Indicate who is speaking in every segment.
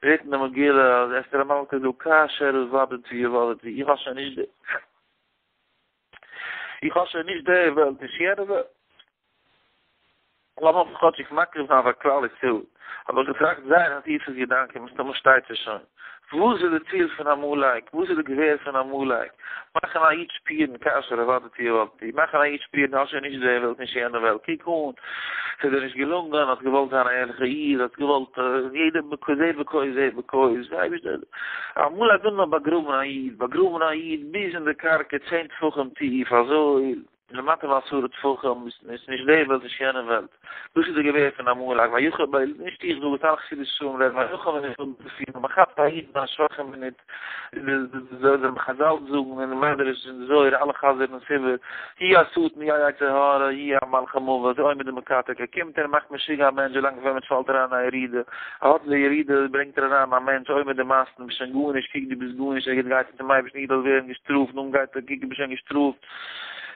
Speaker 1: זעט אין די מגילה אז אסתר המלכה זאגט כאשר אבדתי אבדתי, איך האב שוין נישט די, איך האב שוין נישט די וועלט, נישט יענע וועלט. לאמיך כאטשיג מקריב זיין פאר כלל ישראל, האב איך געטראכט זייער א טיפע געדאנק און מסתמא שטייט עס שוין. וואס איז די ציל פון עמלק? וואס איז די געווער פון עמלק? מאכן א איד שפירן כאשר אבדתי אבדתי, מאכן א איד שפירן האסט שוין נישט די וועלט נישט יענע וועלט, קוק אן, ס'איז דיר נישט געלונגען, האסט געוואלט זיין א ערליכע איד, האסט געוואלט יעדער זה בכה זה בכה, עמלק וויל נאר באגראבן א איד, באגראבן א איד ביז אין די קרקע צען טפחים טיף, אזוי. למטה מעשרה טפחים, איז נישט די וועלט נישט יענע וועלט. דאס איז די געווער פון עמלק, ויחל ב, נישט איך זאג עס, אלע חסידישע ספרים רעדן, ויחל ווען איך זאג דאס איז, מען כאפט א איד אין א שוואכע מינוט, די חזל זאגן אין מדרש און זוהר אלע חזר'ן עס איבער, הוא השטן הוא היצר הרע הוא המלאך המוות עומד ומקטרג, ער קומט און ער מאכט משוגע א מענטש ווילאנג ווען מענטש פאלט אריין אין א ירידה, ער האט די ירידה ברענגט ער אריין א מענטש עומד ומתן, ביסט שוין גארנישט, קוק דו ביסט גארנישט, ער גייט צום אייבערשטן איך דארף ווערן געשטראפט, נאכדעם גייט ער קוק דו ביסט שוין געשטראפט.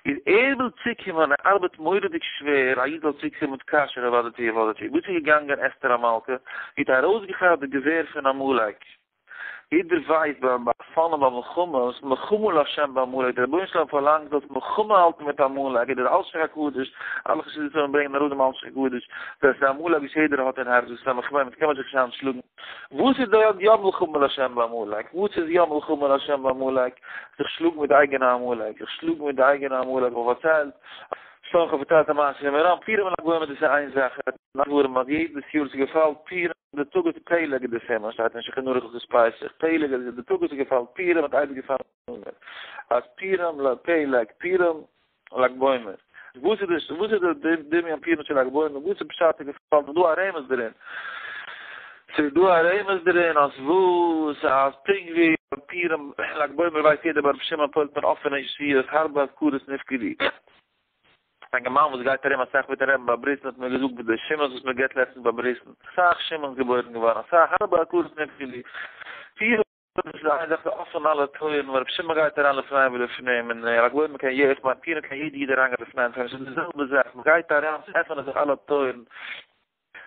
Speaker 1: איז ער וויל צוקומען, ער ארבעט מורא'דיג שווער א איד זאל צוקומען מיט כאשר אבדתי אבדתי, וואס איז געגאנגען אסתר המלכה, זי האט ארויסגעכאפט די געווער פון עמלק, יעדער ווייסט ביי ביי פאלן ביי מלחמות, מלחמה לה' בעמלק, דער רבונו של עולם פארלאנגט זאלסט מלחמה האלטן מיט עמלק, און דער אלשיך הקדוש, אלע חסידישע ספרים ברענגען אראפ דעם אלשיך הקדוש, דאס איז עמלק וואס יעדער האט אין הארץ, דאס איז א מלחמה, מיט קען מען זיך נישט אנשלאגן, וואס איז די יא מלחמה לה' בעמלק, וואס איז יא מלחמה לה' בעמלק, זיך שלאגן מיט די אייגענע עמלק, זיך שלאגן מיט די אייגענע עמלק, האב איך פארציילט, שוין כ'האב פארציילט א מעשה אין מירון, פורים און לג בעומר דאס איז איין זאך, ווארום אז יעדעס יאר ס'געפאלט פורים די טאג איז פלג די סימן, שטייט אין שולחן ערוך הלכות פסח, פלג איז די טאג וואס ס'געפאלט פורים האט אייביג געפאלן אז פורים לפלג פורים לג בעומר. וואס איז די וואס איז די דמיון פורים צו לג בעומר? וואס איז פשט איז געפאלן? ס'איז דא א רמז דערין. ס'איז דא א רמז דערין אז וואס? אז פונקט ווי פורים לג בעומר ווייסט יעדער ביי רבי שמעון פועלט מען אפענע ישועות הרבה אזכרות נפקדו. א אינגערמאן וואס גייט ארום אסאך מיטן רעבן ביי ברית'ן האט מיר געזאגט מיט די שמעון'ס וואס מען געבט לעצטנס ביי ברית'ן. אסאך שמעון'ס געבוירן געווארן אסאך הרבה אזכרות נפקדו. פורים דאס איז איין זאך, אפען אלע טויערן, ווען רבי שמעון גייט אריין לפני ולפנים, און לג בעומר קען יעדער, איך מיין פורים קען יעדע איד אריינגיין לפני ולפנים, ס'איז די זעלבע זאך, מען גייט אריין, ס'עפענען זיך אלע טויערן.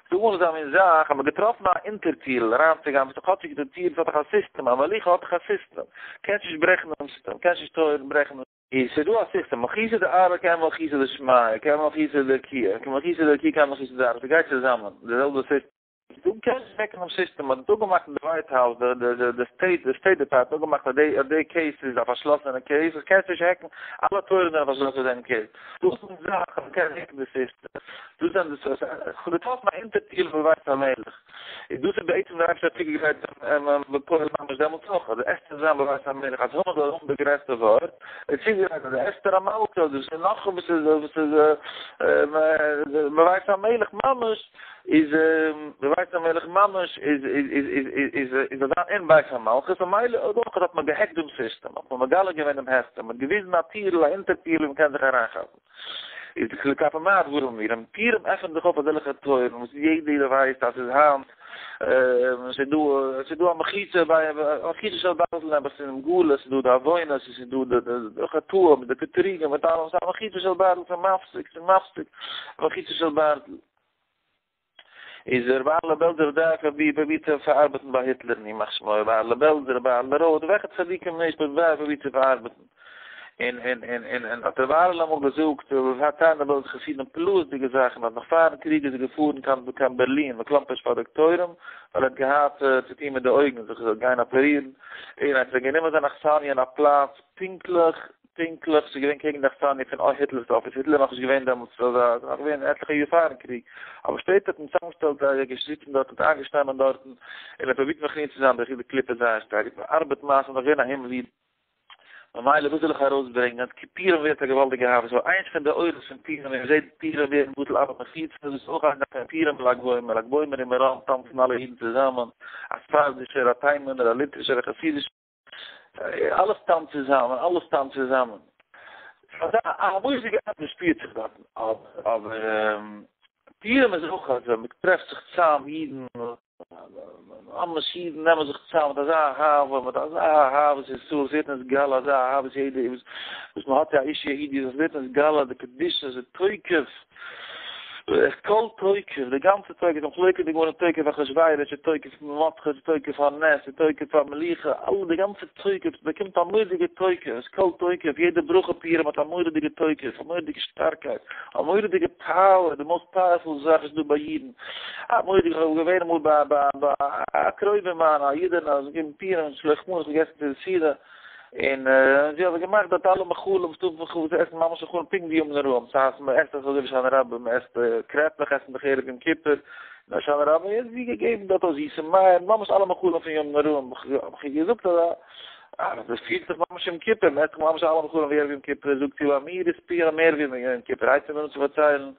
Speaker 1: ס'איז אמאל אזא מין זאך אז מ'האט געטראפן א אונטערטירל אריינצוגיין, וואס איז כאטשיג די טיר, ס'האט דאך א סיסטעם, א מלוכה האט דאך א סיסטעם, קענסט נישט ברעכן דעם סיסטעם, קענסט נישט טויערן ברעכן. איז ס'איז דא א סיסטעם, מלכותא דארעא כעין מלכותא דשמיא, כעין מלכותא דרקיעא, כעין מלכותא דרקיעא כעין מלכותא דארעא, ס'גייט צוזאמען, די זעלבע סיסטעם. דו קענסט העקן דעם סיסטעם, האט אפגעמאכט אין די ווייט האוז, די די די די סטעיט די סטעיט דעפארטמענט האט אפגעמאכט אז די אז די קעיס איז א פארשלאסענע קעיס, דאס קענסטו נישט העקן, אלע טויערן זענען פארשלאסן פאר דעם קעיס. דאס איז זאך אז מ'קען העקן די סיסטעם, דאס זענען די סארט, איך האב געטראפן א אונטערטירל בבית המלך, און דאס איז בעצם דער אייבערשטער האט צוגעגרייט בפועל ממש דעמאלטס אויך, אז אסתר זיין בבית המלך, אז המן זאל האבן די גרעסטע ווארט, און צוגעגרייט אז אסתר המלכה, דאס איז נאך וואס איז וואס איז בבית המלך ממש, איז בבית המלך ממש איז איז איז איז איז איז אזא אין בית המלכות ממילא אויך האט מען געהעקט דעם סיסטעם האט מען מגלה געווען דעם הסתר מען האט געוויזן א טירל א אונטער טירל ווי מען קען זיך אריינכאפן איז די כלפי מה הדברים אמורים פורים עפענט זיך אויף אזעלכע טויערן וואס יעדער ווייסט אז ס'איז היינט ס'איז דא ס'איז דא א מחיצה ביי א מחיצה של ברזל נעבעך ס'איז אין גלות ס'איז דא די עוונות ס'איז דא די די חטאים מיט די קטרוגים מיט אלעם ס'איז א מחיצה של ברזל ס'איז מפסיק ס'איז מפסיק מחיצה של ברזל. איז רבי אהרל'ע בעלזער ודאי פרובירט פרובירט צו פארארבעטן ביי היטלער'ן ימח שמו, רבי אהרל'ע בעלזער, רבי אהרל'ע ראטה, וועלכע צדיקים נישט, האט ודאי פרובירט צו פארארבעטן. און און און און און האט רבי אהרל'ע אמאל געזאגט, פארציילן די בעלזער חסידים פלאות'דיגע זאכן, אז נאך פאר'ן קריג איז ער געפארן קיין קיין בערלין מכלומפערשט פאר דאקטוירים, ווייל ער האט געהאט צו טון מיט די אויגן, זיך גיין אפערירן, און ער האט זיך גענומען זיין אכסניא אין א פלאץ פונקטליך פונקטליך, ס'איז געווען קעגן די אכסניא פון היטלער'ס אפיס, היטלער איז נאכנישט געווען דעמאלטס אזא, ס'איז נאך געווען עטליכע יאר פארן קריג, אבער שפעטער האט מען צוזאמגעשטעלט זיי, ער איז געזיצן דארט, האט איינגעשטאנען דארטן, און ער פרובירט מכניע צו זיין די קליפה זייער שטארק, האט מען ארבעט מעשה, נאך געווען א הימל איד, ממילא וואס זאל איך ארויסברענגען, אז פורים ווערט א געוואלדיגע אהבה, ס'איז איינס פון די אורות פון פורים, ווען מ'זעט פורים ווערן בטל אלע מחיצות, דאס איז אויך איינס פון פורים לג בעומר, לג בעומר אין מירון טאנצן אלע אידן צוזאמען, א ספרדישער, א תימנ'ער, א ליטווישער, א חסידישער. אלעס טאנצט צוזאמען, אלעס טאנצט צוזאמען. אזא א מורא'דיגע אוויר שפירט זיך דארטן. אבער פורים איז אויך אזוי, מען טרעפט זיך צאם אידן, ממש אידן נעמען זיך צאם מיט אזא אהבה, מיט אזא אהבת ישראל, ס'ווערט נתגלה אזא אהבת יעדער וואס מען האט א איש יהודי, עס ווערט נתגלה די קדושה, די תוקף. כל תוקף, די גאנצע תוקף, די מחלוקת די גמרא תוקף אחשורוש, די תוקף מרדכי, די תוקף הנס, די תוקף המלוכה, אלע די גאנצע תוקף, באקומט א מורא'דיגע תוקף, כל תוקף, יעדע ברכה פורים האט א מורא'דיגע תוקף, א מורא'דיגע שטארקייט, א מורא'דיגע power, די most powerful זאך איז דא ביי אידן, א מורא'דיגע, איך האב געווען אמאל ביי ביי ביי א קרובה מיינע, א אידענע, זי האט געגעבן פורים, שלוח מנות, געגעסן צו די סעודה, און זי האט געמאכט דארט אלע מאכלים וואס טאר מען זיי עסן ממש מאכלים פונקט ווי ימים נוראים, ס'הייסט מען עסט אזוי ווי הושענא רבה, מען עסט קרעפלעך עסן דאך ערב יום כיפור, און הושענא רבה האט זי געגעבן דארט א זיסע מייער, ממש אלע מאכלים פון ימים נוראים, האב איך איר געזאגט אז אז עס פירט זיך ממש יום כיפור, מען עסט דאך ממש אלע מאכלים ווי ערב יום כיפור, זאגט זי ביי מיר איז פורים מער ווי יום כיפור, הייבט זי מיר אן צו פארציילן.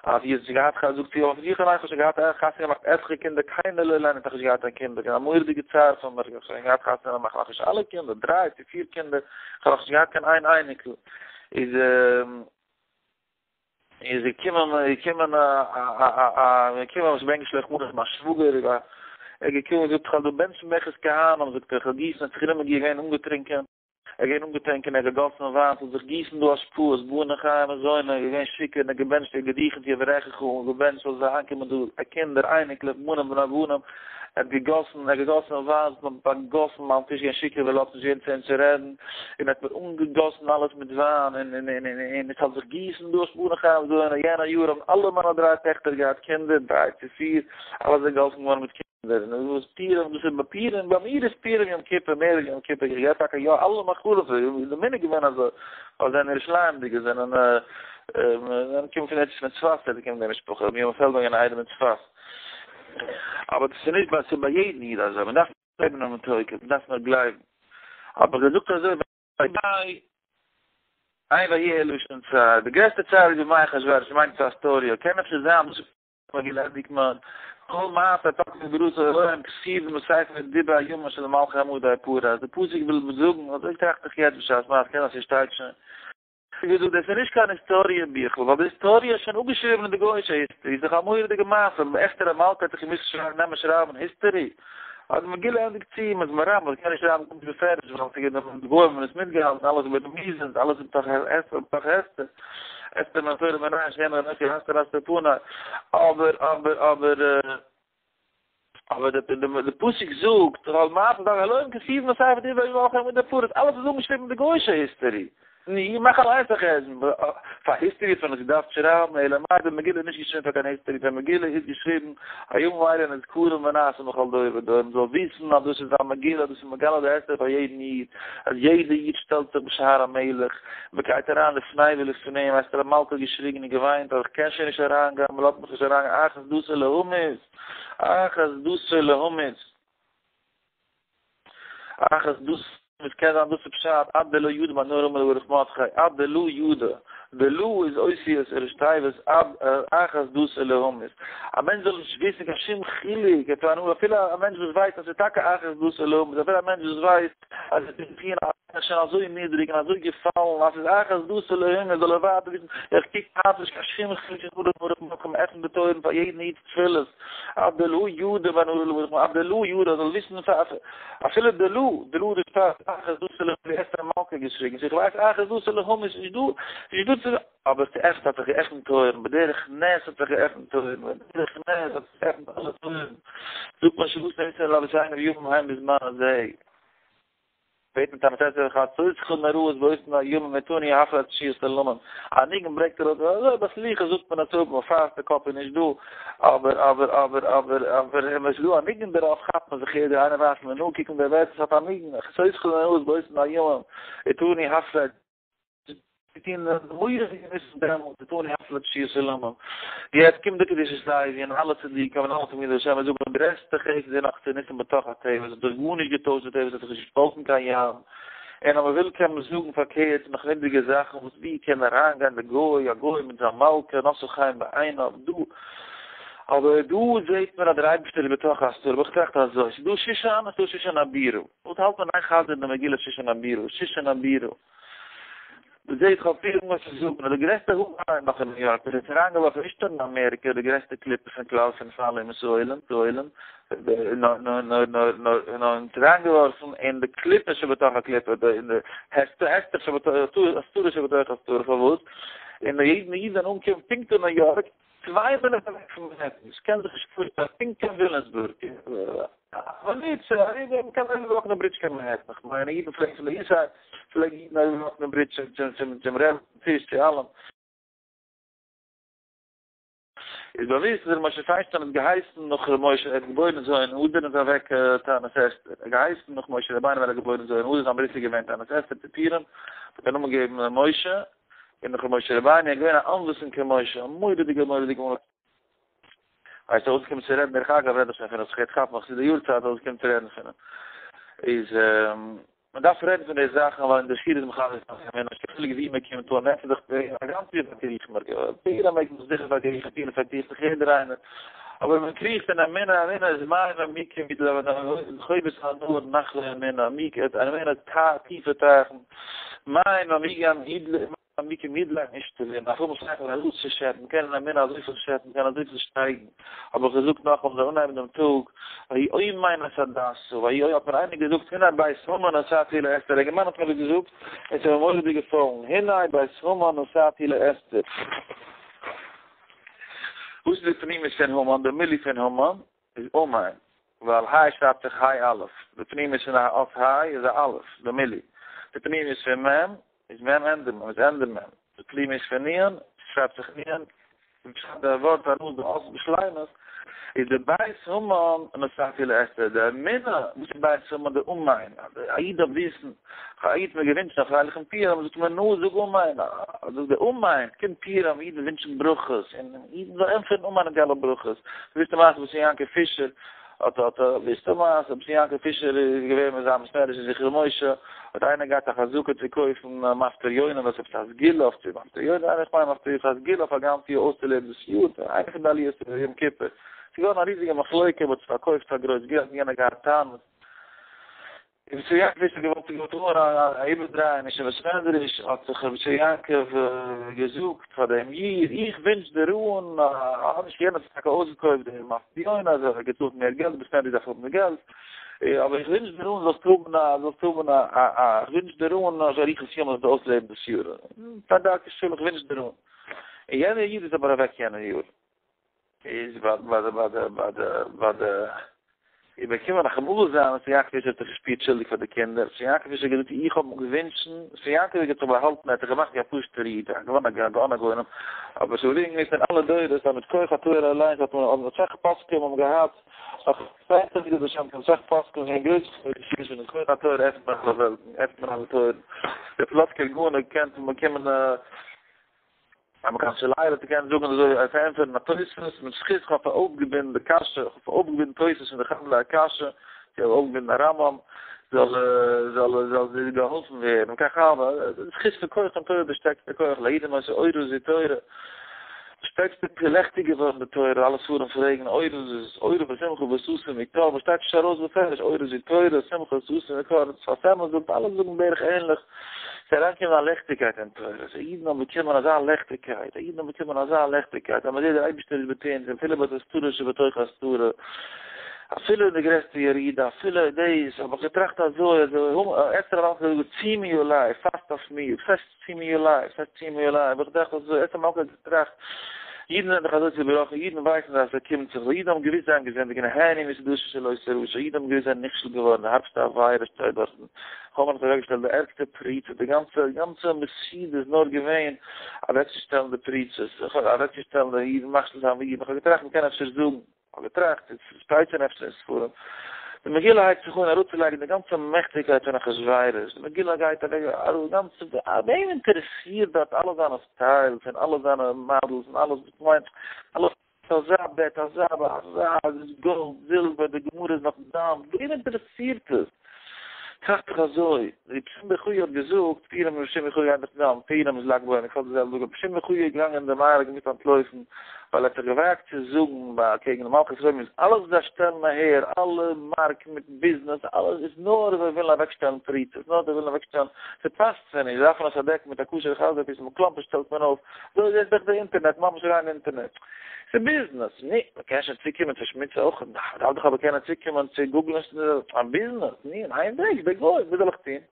Speaker 1: אז זי האט שוין געהאט ח זאגט זי אויף זיך אליין כ'האב שוין געהאט חתונה געמאכט עטליכע קינדער קיינער לא עלינו האט נאך נישט געהאט קיין קינדער געווען א מורא'דיגע צער פאר מיר כ'האב שוין געהאט חתונה מאכן נאכנישט אלע קינדער דריי צו פיר קינדער כ'האב נאכנישט געהאט קיין איין אייניקל איז איז געקומען געקומען א א א א געקומען וואס ברענגט שלוח מנות מיין שוואגער איז א ער געקומען זאגט כ'האב דא בענטשן ברכת כהנים זאגט ער כ'האב גיסן האט זיך גענומען געווען אנגעטרינקען. ער געווען אנגעטרונקען, ער האט געגאסן וויין, ס'זאל זיך גיסן דא השפעות, בני חיי מזוני, ער געווען שיכור, און ער האט געבענטשט, ער האט געדוכנט יברכך, און געבענטשט זאל זיי אנקומען דא קינדער, אייניקלעך, בנים בני בנים, ער האט געגאסן, ער האט געגאסן וויין, ס'האט מיר באגאסן מיין טיש, געווען שיכור ווייל האט נישט געווען צו אים צו רעדן, און ער האט מיר אנגעגאסן אלעס מיט וויין, און און און און און עס זאל זיך גיסן דא השפעות בני חיי מזוני, יענע יאר האבן אלע מיינע דריי טעכטער געהאט קינדער, דריי צו פיר, אלע זענען געהאלפן געווארן מיט קינדער. און וואס פורים, דאס איז ביי פורים, ביי מיר איז פורים יום כיפור מער ווי יום כיפור, איך גיי טאקע יא אלע מאכלים, איז די מנהג געווען אזוי, ווייל זענען ירושלימ'דיגע, זענען זענען קומען פון ארץ פון צפת, זיי קומען די משפחה, רבי יונה פעלדמאן געווען א איידעם אין צפת. אבער דאס איז נישט ביי, ס'איז ביי יעדן איד אזוי, מען דארף גלייבן אינעם תוקף, מען דארף נאר גלייבן. האב איך געזאגט אזוי ביי איין ויהי לשון צער, די גרעסטע צער איז בימי אחשורוש, מיינט עס א סטארי, קען אפשר זיין דאס איז מגילה ענדיגט מען כל מעשה תקפו ברצון אלוהים כתובים בספר דברי הימים של מלכי המדי פרס, די פסוק וויל זאגן, אזוי טראכט איך יעצט בשעת מעשה, קען זיין ס'שטייט שוין, ווי געזאגט דאס איז נישט קיין היסטאריע ביכל, ווייל די היסטאריע איז שוין אפגעשריבן אין די גוי'אישע history, איז דאך א מורא'דיגע מעשה, אסתר המלכה האט זיך געמוזט שרייבן נעמען שרייבן history, אז די מגילה ענדיגט צו, מ'איז מרמז, מ'קען נישט שרייבן גארנישט בפירוש, ווייל ס'איז די גוים האבן עס מיטגעהאלטן, אלעס איז ברמיזות, אלעס איז בתוך הסתר בתוך הסתר. אסתר מן התורה מנין שנאמר אנכי הסתר אסתיר פני, אבער אבער אבער אבער די די פסוק זאגט כל מעשה דבר אלוהים כתובים בספר דברי הימים של מלכי מדי פרס, אלעס איז אנגעשריבן אין די גוי'אישע history, נו, מאך אליינס א חשבון, פאר history האט מען עס געדארפט שרייבן, אלא מאי די מגילה איז נישט געשריבן פאר קיין history, די מגילה איז געשריבן הימים האלה נזכרים ונעשים בכל דור ודור, מען זאל וויסן אז דאס איז א מגילה, דאס איז מגלה די הסתר פאר יעדן איד, אז יעדע איד שטעלט זיך בשער המלך, מען גייט אריין לפני ולפנים, אסתר המלכה האט געשריגן און געוויינט אז איך קען שוין נישט אריינגיין, מען לאזט מיך נישט אריינגיין, אחת דתו להמית, אחת דתו להמית. אחת דאס וואס קען זיין דאס איז פשט עד דלא ידע בין ארור המן לברוך מרדכי עד דלא ידע דלא איז אותיות ראשי תיבות עד אחת דתו להמית א מענטש זאל נישט וויסן קיין שום חילוק אפילו א מענטש וואס ווייסט אז ס'איז טאקע אחת דתו להמית אפילו א מענטש וואס ווייסט אז ער טוט טון א איז שוין אזוי נידריג און אזוי געפאלן אז ס'איז אחת דתו להמית זאל ער ווייטער וויסן איך קוק היינט נישט קיין שום חילוק צווישן ארור און ברוך מרדכי מ'עפנט די טויערן פאר יעדן איד'ס תפילות עד דלא ידע בין ארור לברוך מרדכי, עד דלא ידע זאל וויסן אפילו דלא, דלא די שטאט, אחת דתו להמית ווי אסתר המלכה געשריגן, איך ווייס אחת דתו להמית איז נישט דא, נישט דא צו, אבער צו עפנט האט זיך געעפנט טויערן, בדרך נס האט זיך געעפנט טויערן, בדרך נס האט זיך געעפנט אלע טויערן, זאגט מען שעשה ניסים לאבותינו בימים ההם בזמן הזה. בעט מיט א מתעסק חצות נוראות באותן הימים ואתנו הפלא תשועות עולמים. א ניגון ברענגט ער אויס אזוי ביי סליחות זאגט מען עס אפ מען פאסט די קאפ איז נישט דא אבער אבער אבער אבער אבער ווען עס איז דא א ניגון דערויף כאפט מען זיך יעדער איינער ווייזט מיר נאר קוקן דער ווערטער ס'האט א ניגון חצות נוראות באותן הימים ואתנו הפלא צו טון די מורא'דיגע ניסים דעמאלט, די תני הפלא תשועת עולמים. יעצט קומט די קדושת לוי און אלע צדיקים און אלע תלמידי השם און זאגן די גרעסטע חסד איז נאך צו ניסים בתוך הטבע, עס האט זיך גארנישט געטוישט, די טבע האט זיך נישט געשפאלטן קיין ים, און אז מען וויל קען מען זאגן פארקערט נאך נידריגע זאכן וואס ווי קען אריינגיין די גוי, א גוי מיט זיין מלכה נשא חן בעיניו, דא אבער דא זעט מען אז דער אייבערשטער איז בתוך הסתרה, האב איך געטראכט אזוי, ס'איז דא שושן, ס'איז דא שושן הבירה, וואס האלט מען איין חזר'ן די מגילה שושן הבירה, שושן הבירה. מ'זעט כ'האב פיל וואס צו זאגן, די גרעסטע הא נאך אין ניו יארק, וואס האט אריינגעווארפן נישט נאר אין אמעריקע די גרעסטע קליפה פון כלל פון פאר אומות העולם, העולם, נאר נאר נאר נאר נאר נאר אונז אריינגעווארפן אין די קליפה שבתוך הקליפה, אין די הסתר הסתר שבתוך הסתרה שבתוך הסתרה, פארוואס? און יעדן איד זענען אנגעקומען פונקט אין ניו יארק. צוויי מינוט אוועק פון מאנהעטן, עס קען זיך נישט פארשטעלן פונקט קיין וויליאמסבורג, אבער נישט אריבער, מען קען אריבער וואקן די ברידזש קיין מאנהעטן, איך מיין אידן פלעגן פון די איסט סייד פלעגן אידן אריבער וואקן די ברידזש צום צום צום רבי'ן טיש צו אלעם. איז באוויסט אז ר' משה פיינשטיין האט געהייסן נאך ר' משה, ער איז געבוירן ז' אדר און איז אוועק תענית אסתר, ער האט געהייסן נאך משה רבינו ווייל ער איז געבוירן ז' אדר, זיין ברית איז געווען תענית אסתר צו פורים, האט ער נאמען געגעבן ר' משה, און נאך ר' משה רבינו, ער איז געווען א ענוותן כמשה, א מורא'דיגער מורא'דיגער ענוותן. ווייסט אויסגעקומען צו רעדן, דרך אגב רעד איך שוין פון אים, ס'גייט כאפן נאך צו די יארצייט אויסגעקומען צו רעדן פון אים, איז. מען דארף רעדן פון די זאכן ווייל אין די שיעור איז מחזק זיין צו אמונה, נישט קיין חילוק ווי מען קומט אן, נעמט זיך א גאנץ יאר פארקריכט מען, פורים מעג מען זיך זיכער פארקריכן, פורים פארקריכט זיך יעדער איינער, אבער מען קריכט אין אמונה, אמונה איז מים עמוקים ווי די חובת הנהר נחלי אמונה, אמונה איז טיפע טייכן, מים עמוקים. עמוקים ידלין איש תבונה, אפילו מ'האט שכל ארויסצושעפן, מ'קען אין אמונה אזויפיל שעפן, מ'קען אזויפיל שטייגן, האב איך געזאגט נאכאמאל מ'זאל אנהייבן דעם טאג, ויהי אמן את הדסה, ויהי האט מיר איינער געזאגט הנה בית המן נתתי לאסתר, א אינגערמאן האט מיר דאס געזאגט, און ס'איז מיר מורא'דיג געפאלן, הנה בית המן נתתי לאסתר. וואס איז די פנימיות פון המן, די מילוי פון המן איז אמן, ווייל היי שרייבט זיך היי אלף, די פנימיות פון א אות היי איז א אלף, די מילוי, די פנימיות פון מ' איז מ' ענדע מ' איז ענדע מ', די פנימיות פון נ' שרייבט זיך נ', און שרייבט די ווארט ארויס די אות בשלימות, איז די בית המן נתתי לאסתר, די אמונה, וואס איז בית המן? די אמן, א איד דארף וויסן, א איד האט מיר געווינטשן א פרייליכן פורים, זאגט מען נו זאג אמן, זאגט די אמן, קומט פורים, אידן ווינטשן ברכות, און אידן זאלן ענטפערן אמן אויף די אלע ברכות, וויסט די מעשה וואס יעקב פישער האט האט וויסט די מעשה, רבי יעקב פישער איז געווען מיט זיין בית מדרש אין זכרון משה, האט איינער געהאט א חזקה צו קויפן מפטיר יונה וואס עפעס א סגולה אויף צו מפטיר יונה, איך מיין מפטיר יונה, א סגולה אויף א גאנץ יאר אויסצולעבן דאס יאר, איינע פון די עליות יום כיפור, ס'איז געווארן א ריזיגע מחלוקה, מ'האט עס פארקויפט פאר גרויס געלט און יענער געהאט טענות. רבי יצחק יעקב פישער האט געוואלט געוואלט אן א איבערדרייעניש אין בית מדרש, האט זיך רבי יצחק יעקב געזאגט פאר דעם איד, איך ווינטש דיר אן א נישט יענער האט טאקע אויסגעקויפט די מפדיון אז ער האט געצאלט מער געלט, בית מדרש דארף האבן די געלט, אבער איך ווינטש דיר אן זאלסט האבן א זאלסט האבן א א איך ווינטש דיר אן אריכות ימים זאלסט אויסלעבן דאס יאר, פאר דרכי שלום איך ווינטש דיר אן. און יענער איד איז אבער אוועק יענע יאר. איז ביי ביי די ביי די ביי די ביי די איבערקומען א קבלה זיין האט יעקב פישער האט זיך געשפירט שולדיג פאר די קינדער, האט יעקב פישער געזאגט איך האב געווינטשן, ס'איז יעקב האט זיך באהאלטן ער האט זיך געמאכט ווי א פשוט'ער איד, א גאון הגאון הגאונים, אבער ס'איז געווען געווען פון אלע דורות אז מיט כח התורה אליינס האט מען האבן אסאך פוסקים האבן געהאט נאך שפעטער ווי די בשם טוב אסאך פוסקים זענען גרויסע חסידים מיט כח התורה עפנט מען אלע וועלטן עפנט מען אלע טויערן, דער פלאצקער גאון האט געקענט באקומען. אז מ'קען שוין ליידער צו קענען זאגן אזוי אויף ענטפערן א תוספות מיט זכות כ'האב אויפגעבינדן די קשיא, כ'האב אויפגעבינדן תוספות פון די חבלי הקשיא, כ'האב אויפגעבינדן א רמב ם, זאל זאל זאל זי געהאלפן ווערן, וכך הוה, די זכות פון כח פון תורה די שטערקסטע כח, ליהודים היתה אורה זו תורה, די שטערקסטע לעכטיג געווארן די תורה, אלע ספרים פרעגן אורה איז אורה ושמחה וששון ויקר, וואס שטייט נישט ארויס בפירוש, אורה זו תורה, שמחה וששון ויקר, שפת אמת זאגט, אלע זאגן בערך ענליך. ס'איז אריינגעקומען א לעכטיגקייט אין תורה, די אידן האבן באקומען אזא לעכטיגקייט, די אידן האבן באקומען אזא לעכטיגקייט, אז מען זעט דער אייבערשטער איז מיט אונז, אפילו ביי די הסתרה שבתוך הסתרה, אפילו אין די גרעסטע ירידה, אפילו דאס, האב איך געטראכט אזוי, אזוי, אסתר המלכה האט געזאגט צומי עלי, פאסט אויף מיר, וואס הייסט צומי עלי, וואס הייסט צומי עלי, האב איך געטראכט אזוי, אסתר המלכה האט געטראכט, אידן זענען דאך אזוי צובראכן, אידן ווייסן אז עס קומט זיך זיי, אידן האבן געוואוסט זיי האבן געזינדיגט, נהנו מסעודתו של אותו רשע, אידן האבן געוואוסט זיי זענען נכשל געווארן, די הארבסטע עבירה שטייט דארטן, המן האט אוועקגעשטעלט די ערגסטע פריצות, די גאנצע גאנצע מסיבה איז נאר געווען אוועקצושטעלן די פריצות, אוועקצושטעלן די אידן, מכשיל זיין די אידן, איך האב געטראכט מען קען אפשר זאגן, איך האב געטראכט, עס שטייט שוין אפשר אין ספרים, די מגילה הייבט זיך אן אראפצולייגן די גאנצע מעכטיגקייט פון אחשורוש, די מגילה גייט אוועק אראפ גאנצע, וועם אינטערעסירט דארט אלע זיינע סטיילס און אלע זיינע מאדעלס און אלעס, וואס מיינט אלעס. אזא בעט, אזא אזא גאלד, זילבער, די גמרא איז נאך דם, וועם אינטערעסירט עס? טראכט איך אזוי, רבי שמעון בר יוחאי האט געזאגט, פורים רבי שמעון בר יוחאי גייט דאך דם, פורים איז לג בעומר, איך האב די זעלבע זאגן, רבי שמעון בר יוחאי איז געגאנגען אין די מערה געמוזט אנטלויפן, ווייל ער האט זיך געוואגט צו זאגן ביי אקעגן די מלכות רומי איז אלעס וואס זיי שטעלן אהער, אלע מארק מיט ביזנעס, אלעס איז נאר זיי ווילן אוועקשטעלן פריצות, נאר זיי ווילן אוועקשטעלן, ס'פאסט זיי נישט, זיי דארפן עס אדעקן מיט א כשר'ע חזיר פיס, מקלאמפערשט שטעלט מען אויף, אזוי איז דאך די אינטערנעט, ממש ריין אינטערנעט. ס'איז ביזנעס. נו, מ'קען שוין צוקומען צו שמוץ אויך. מ'דארף דאך אבער קענען צוקומען צו גוגלען א ביזנעס. נו, אין איין וועגס, די גוי, וואס זאל איך טון?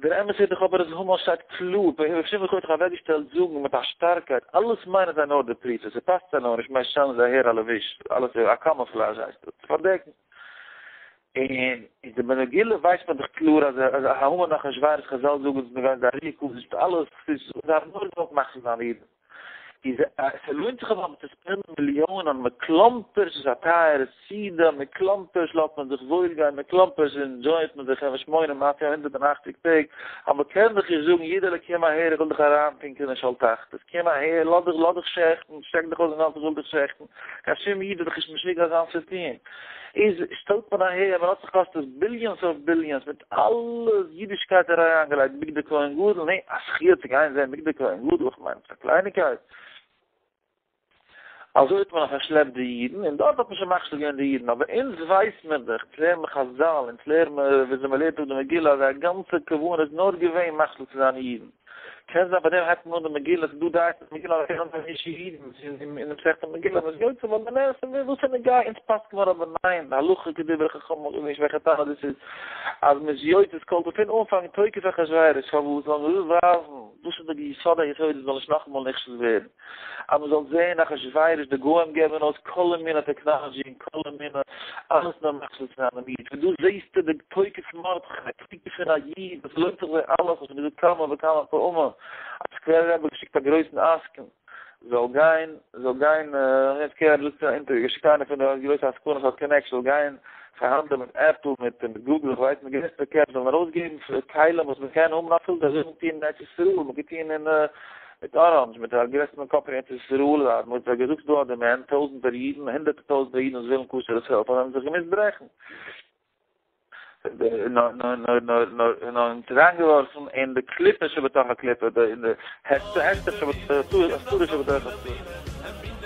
Speaker 1: דער אמת איז דאך אבער אז המן שטייט קלאר, רבי שמעון בן יוחאי האט זיך אוועקגעשטעלט זאגן מיט א שטארקייט, אלעס מיינען זיי נאר די פריצות, ס'פאסט זיי נאר נישט, ממילא שטעלן זיי אהער א לבוש, אלעס איז א camouflage הייסט עס, צו פארדעקן. און אין די מגילה ווייסט מען דאך קלאר אז אז המן אחשורוש חזל זאגן אז מ'גייט די אר"י הקדוש מיט אלעס, זיי האבן נאר געוואלט מכשיל זיין אידן. איז ס'לוינט זיך אבער צו ספענדן מיליאנען, מ'קלאמפערשט איז א טייערע סעודה, מ'קלאמפערשט לאזט מען זיך וואויל גיין, מ'קלאמפערשט ענדזשויעט מען זיך שמונה מעשה הונדערט און אכציג טעג, אבער מ'קען דאך נישט זאגן אידעלע קום אהער איך וויל דיך אריינטונקען אין שאול תחתית, קום אהער לאז דיך לאז דיך שעכטן, שטעק דיך אויס אינגאנצן איך וויל דיך שעכטן, קיין שום איד איז דאך נישט משוגע אזאנס צו טון. איז שטעלט מען אהער, מען האט זיך קאסט עס billions אויף billions, מיט אלע אידישקייט אריינגעלייגט, בגדי כהן גדול, נע, א זכיה צו גיין זען בגדי כהן גדול, איך מיין, ס'איז א קלייניקייט. אזוי האט מען פארשלעפט די אידן, און דארט האט מען שוין מכשיל געווען די אידן, אבער אונז ווייס מיר דאך, אונז לערן מיר חזל, אונז לערן מיר וויאזוי מען לערנט אפ די מגילה, אז זייער גאנצע כוונה איז נאר געווען מכשיל צו זיין אידן. קען זיין פאר דעם הייבט מען אן די מגילה, ס'איז דא דעות אין מגילה אז מ'קען אנזען נישט אידן אין מסכת מגילה, מ'איז יוצא ווייל די נס און וואס איז נוגע, אונז פסק'ן מיר אבער ניין, די הלכה כדברי חכמים, איך ווייס נישט וועלכע תנא דאס איז, אז מ'איז יוצא עס קאלט פון אנפאנג תוקף אחשורוש, פארוואס זאל מען ווייזן, דאס איז די יסוד היסודות זאל נישט נאכאמאל נכשל ווערן. אז מען זאל זעהן אחשורוש די גוים געבן אויס כל מיני technology און כל מיני אלעס נאר מכשיל צו זיין דעם איד, פון דא זעהסטו די תוקף מרדכי, תוקף פון א איד וואס לוינט זיך זיי אלעס, האט שוין געזאגט כמה וכמה פעמים אז סקווערער רבי האט געשיקט א גרויסן עסקן זאל גיין זאל גיין סקווערער רבי זאגט אין א אינטערוויו געשיקט איינער פון די גרויסע עסקנים וואס האט connection זאל גיין פארהאנדלען מיט עפל מיט גוגל איך ווייס מיט גרעסטע קעפ זאלן ארויסגעבן כלים וואס מען קען האבן אפילו אזוי ווי מען טוהן אין ארץ ישראל מען קען טוהן אין מיט אראנדזש, מיט א גרעסערן קאמפאני ארץ ישראל, אז מ'האט זיי געזאגט ס'דא א demand, טויזענטער אידן, הונדערטער טויזענטער אידן וואס ווילן כשר'ע סעלפאונס, האבן זיך געמוזט ברעכן. נאר נאר נאר נאר נאר נאר אונז אריינגעווארפן אין די קליפה שבתוך הקליפה, אין די הסתר שבתוך הסתרה שבתוך הסתרה.